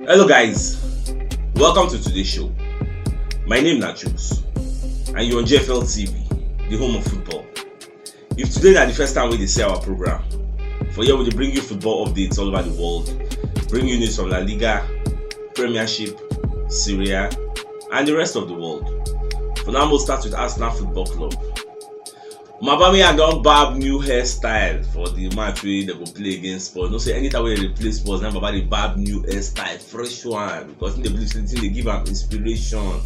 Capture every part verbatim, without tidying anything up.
Hello guys, welcome to today's show. My name na Chuks and you're on G F L T V, the home of football. If today na the first time we dey see our program, for here we dey bring you football updates all over the world, bring you news from La Liga, Premiership, Serie A, and the rest of the world. For now, we'll start with Arsenal Football Club. Aubameyang don barb new hairstyle for the match wey dem go play against Spurs. You know say anytime wey dem dey play Spurs, na Baba dey barb new hairstyle, fresh one, because he dey believe say the thing dey give am inspiration.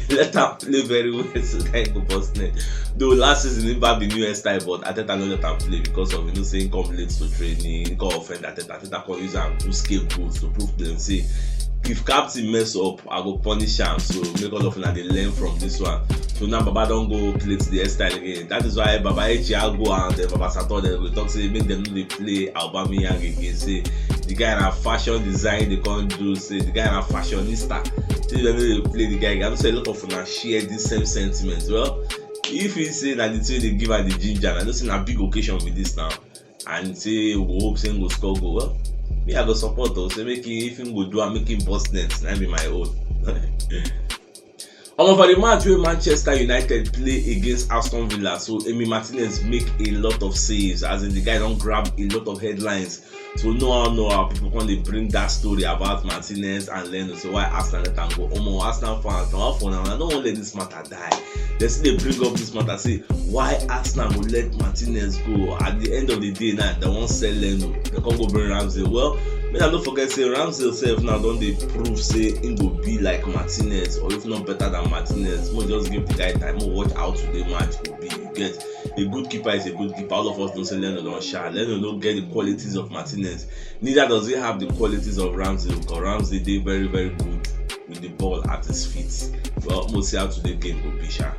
Let am play very well so that he go burst net. Though last season he barb the new hairstyle, but Arteta no let am play because of, you know say he come late to training, he come offend Arteta. Arteta come use am do scapegoat to prove to them say if captain mess up, I go punish am. So make all of una dey learn from this one. So now Baba don go plate the hairstyle again. That is why Baba Echiago and uh, Baba Sato dem go talk say make dem no dey play Aubameyang again. Say the guy na fashion design dey come do. Say the guy na fashionista. Say dem no dey play the guy again. I know say a lot of una share this same sentiment. Well, if he say na the thing dey give am the ginger, I know say na big occasion be this now. And say we go hope say he go score goal. Well, me I go support o. Say make he, if he go do am, make him burst net. Na be my own. Omo, for the match wey Manchester United play against Aston Villa, so Emi Martinez make a lot of saves, as in the guy don grab a lot of headlines. So no how, no how, people come dey bring that story about Martinez and Leno. So why Arsenal let am go? Omo, Arsenal fans, na one for now. I don't want let this matter die. They still dey bring up this matter, say why Arsenal go let Martinez go. At the end of the day now, they wan sell Leno. They come go bring Ramsdale. Well, make I no forget say Ramsdale sef now don dey prove say he go be like Martinez, or if not better than Martinez. Mo just give the guy time. Mo watch how today match go be. You get, a good keeper is a good keeper. All of us know say Leno don sha. Leno no get the qualities of Martinez. Neither does he have the qualities of Ramsdale, because Ramsdale dey very, very good with the ball at his feet. Well, mo see how today game go be sha.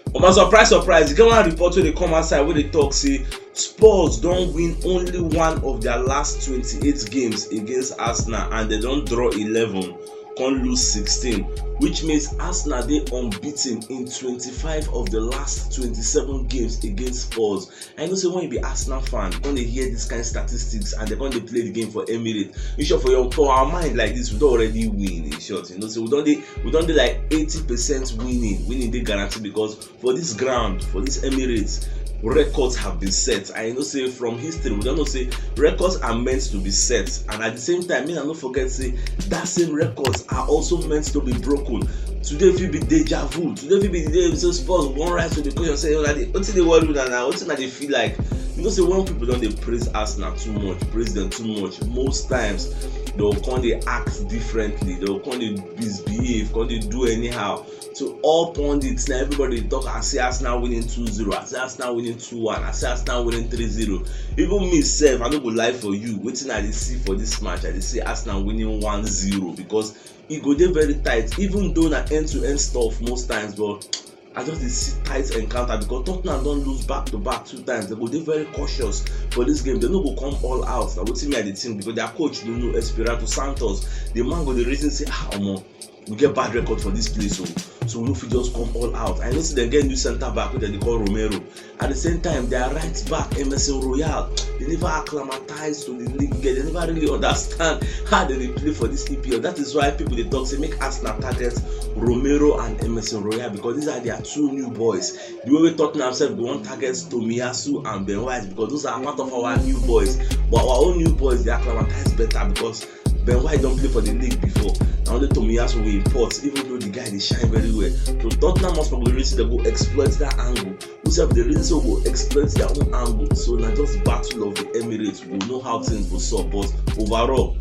Omo, surprise, surprise, e get one report wey dey come outside wey dey talk say Spurs don win only one of their last twenty-eight games against Arsenal and they don draw eleven, come lose sixteen, which means Arsenal dey unbeaten in twenty-five of the last twenty-seven games against Spurs. I know say when you be Arsenal fan, you come dey hear this kind statistics and they come dey play the game for Emirates. You sure for your, for our mind like this, we don already win. In short, you know, so we don dey, we don dey like eighty percent winning. Winning dey guaranteed because for this ground, for this Emirates, records have been set. And you know say from history, we don know say records are meant to be set. And at the same time, make I no forget say that same records are also meant to be broken. Today fit be deja vu. Today fit be the day wey Spurs wan rise to the occasion. Say, "Una dey, wetin dey worry una now? Wetin una dey feel like?" You know say when people don dey praise Arsenal too much, praise them too much, most times they go come dey act differently. They go come dey misbehave, come dey do anyhow. So all pundits now, everybody dey talk, "I see Arsenal winning two zero, I see Arsenal winning two one, I see Arsenal winning three zero." Even me sef, I no go lie for you. Wetin I dey see for this match, I dey see Arsenal winning one zero because e go dey very tight, even though na end to end stuff most times, but I just dey see tight encounter because Tottenham don lose back to back two times. They go dey very cautious for this game. They no go come all out. Na wetin me I dey think, because their coach, Nuno Espirito Santos, the man go dey reason say, "Ah, omo, we get bad record for this place o, so we no fit just come all out." I know say dem get new centre back wey dem dey call Romero. At the same time, their right back, Emerson Royal, they never acclimatize to the league yet. They never really understand how they dey play for this E P L. That is why people dey talk say make Arsenal target Romero and Emerson Royal, because these are their two new boys. The way wey Tottenham sef go wan target Tomiyasu and Ben White, because those are part of our new boys. But our own new boys, they acclimatize better because Ben White don play for the league before. Na only Tomiyasu we import, even though the guy dey shine very well. So Tottenham Hotspur go really see dem go exploit that angle. We sef dey reason say we go exploit their own angle. So na just battle of the Emirates. We go know how things go sup. But overall,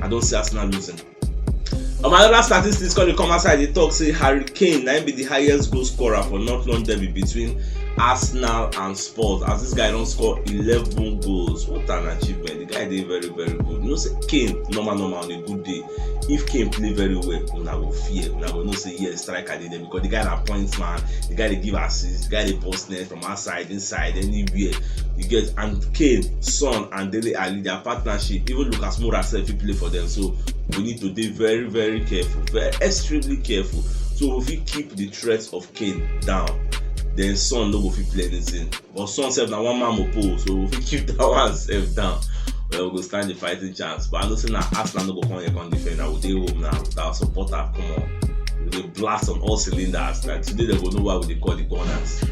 I don see Arsenal losing. Um, another statistics come dey come outside dey talk say Harry Kane na him be the highest goal scorer for North London derby between Arsenal and Spurs, as this guy don score eleven goals. What an achievement. The guy dey very, very good. You know say Kane, normal, normal, on a good day, if Kane play very well, una go fear. Una go know say yes, striker dey there, because the guy na point man. The guy dey give assists. The guy dey burst net from outside, inside, anywhere. You get, and Kane, Son, and Dele Alli, their partnership, even Lucas Moura sef fit play for them. So we need to dey very, very careful, very, extremely careful. So we fit keep the threat of Kane down. Then Son no go fit play anything. But Son sef na one man opo, so we fit keep that one sef down. Dem go stand the fighting chance. But I know say na Arsenal no go come here come defend. I will dey home now with our supporter. Come on. We dey blast on all cylinders. Like today, dem go know why we dey call the Gunners.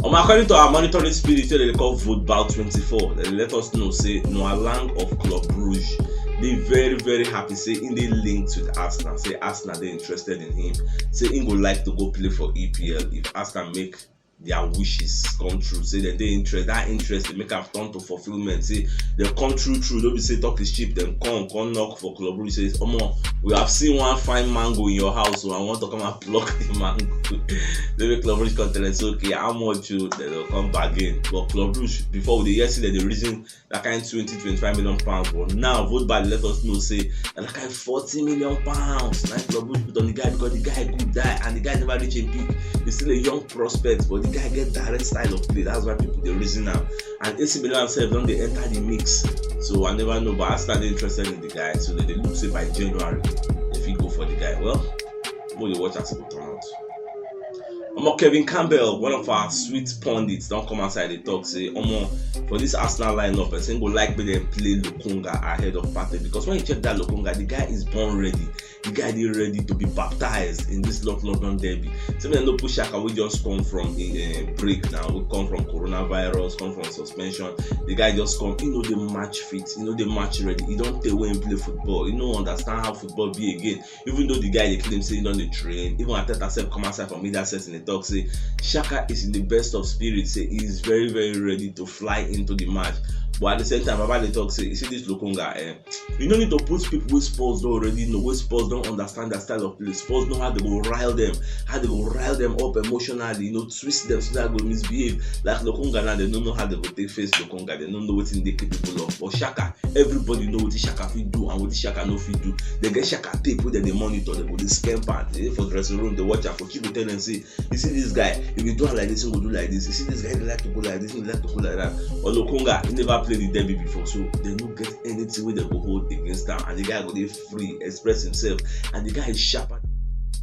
Um, according to our monitoring spirit, wey dem dey call Vote Bout twenty-four, dem let us know say Noah Lang of Club Brugge dey very, very happy say im dey linked with Arsenal. Say Arsenal dey interested in him. Say im go like to go play for E P L if Arsenal make their wishes come true. Say dem dey interest, that interest dey make am turn to fulfilment. Say dem come true true. No be say talk is cheap. Dem come come knock for Club Brugge. Say, "Omo, we have seen one fine mango in your house, so I want to come and pluck the mango." Dem make Club Brugge come tell am say, "Okay, how much you?" Dem go come bargain. But Club Brugge, before we dey hear say dem dey reason that kind twenty, twenty-five million pounds. But now, Vote Bout let us know say na that kind forty million pounds na Club Brugge put on the guy, because the guy good die and the guy never reach im peak. He's still a young prospect, but the guy get direct style of play. That's why people dey reason am. And A C Milan sef don dey enter the mix. So I never know, but Arsenal dey interested in the guy. So dem dey look say by January, dem fit go for the guy. Well, we dey watch as e go turn out. Omo, Kevin Campbell, one of our sweet pundits, don come outside dey talk say, "Omo, for this Arsenal lineup, person go like make dem play Lokonga ahead of Partey, because when you check that Lokonga, the guy is born ready. The guy dey ready to be baptized in this North London derby." Say make dem no push Xhaka, wey just come from a, eh, break now, wey come from coronavirus, come from suspension. The guy just come, he no dey match fit, he no dey match ready. He don tey wey he play football. He no understand how football be again. Even though the guy dey claim say he don dey train, even Arteta sef come outside for media session dey talk say Xhaka is in the best of spirits, say he is very, very ready to fly into the match. But at the same time, Baba dey talk say, you see this Lokonga, eh, you no need to put people wey Spurs don already know, wey Spurs don understand their style of play. Spurs know how dem go rile dem, how dem go rile dem up emotionally, you know, twist dem so that dem go misbehave. Like Lokonga now, dem no know how dem go take face Lokonga. Dem no know wetin dey capable of. But Xhaka, everybody know wetin Xhaka fit do and wetin Xhaka no fit do. Dem get Xhaka tape wey dem dey monitor, dem go dey scan am. Dem dey for dressing room, dey watch am. Coach go tell dem say, "You see this guy, if you do am like this, he go do like this. You see this guy, he dey like to go like this, he dey like to go like that." But Lokonga, he never play the derby before, so dem no get anything wey dem go hold against am. And the guy go dey free, express himself. And the guy is sharp.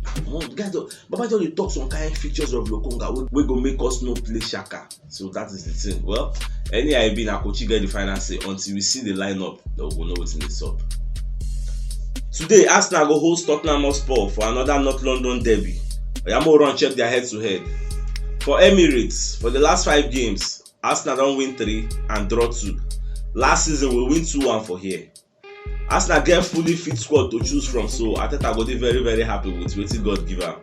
Omo, the guy just, Baba just dey talk some kind features of Lokonga wey, wey go make us no play Xhaka. So that is the thing. Well, anyhow e be, na Kochi get the final say. Until we see the lineup, then we go know wetin dey sup. Today, Arsenal go host Tottenham Hotspur for another North London derby. Oya, make we run check their head to head. For Emirates, for the last five games, Arsenal don win three and draw two. Last season, we win two one for here. Arsenal get fully fit squad to choose from, so Arteta go dey very, very happy with wetin God give am.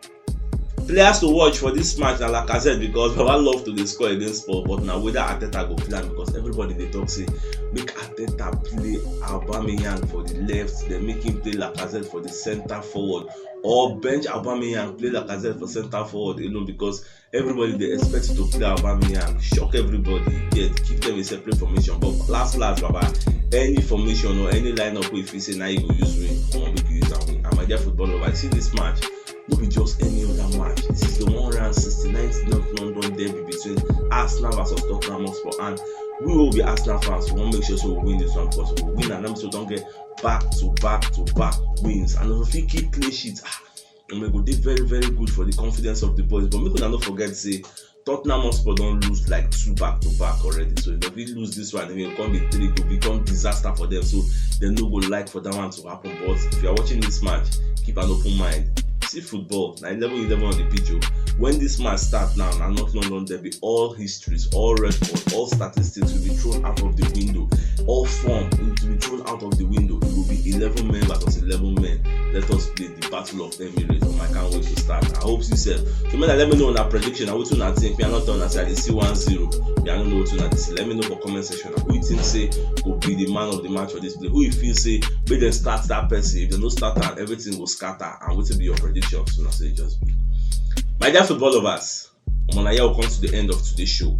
Players to watch for this match na Lacazette, because Baba love to dey score against Spurs, but na whether Arteta go play am, because everybody dey talk say make Arteta play Aubameyang for the left, then make him play Lacazette for the center forward, or bench Aubameyang, play Lacazette for center forward alone, because everybody dey expect to play Aubameyang, shock everybody, get, keep them in separate formation. But last last, Baba, any formation or any lineup wey you feel say na you go use win, come on, make you use am win. And my dear football lover, see this match, no be just any other match. This is the one hundred sixty-ninth North London derby between Arsenal versus Tottenham Hotspur, and we wey be Arsenal fans, we wan make sure say we win this one, because we win and so don get back to back to back wins, and if we fit keep clean sheet, ah, and e go dey very, very good for the confidence of the boys. But make una no forget say Tottenham Hotspur don lose like two back to back already. So if dem fit lose this one, e go come be three, go become disaster for them. So dem no go like for that one to happen. But if you are watching this match, keep an open mind. See football, na eleven eleven on the pitch o. When this match start now, na North London derby, all histories, all records, all statistics will be thrown out of the window. All form will be thrown out of the window. It will be eleven men versus eleven men. Let us play the battle of Emirates. Oh, I can't wait to start. I hope you sef. So make una let me know una prediction. Na wetin una think. Me, I no tell una say I dey see one zero. Me, I no know wetin una dey see. Let me know for comment section. Who you think say go be the man of the match for this play? Who you feel say make dem start that person? If dem no start am, everything go scatter. And wetin be your prediction? So na so e just be. My dear football lovers, omo, na here we come to the end of today's show.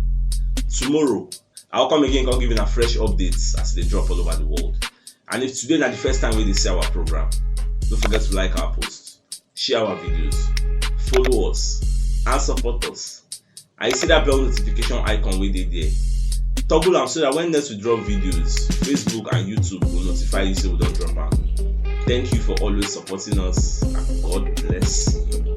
Tomorrow, I'll come again, come give una fresh updates as they drop all over the world. And if today na the first time wey you dey see our program, don't forget to like our posts, share our videos, follow us, and support us. And you see that bell notification icon wey dey there? Toggle am so that when next we drop videos, Facebook and YouTube go notify you say we don drop am. Thank you for always supporting us, and God bless you.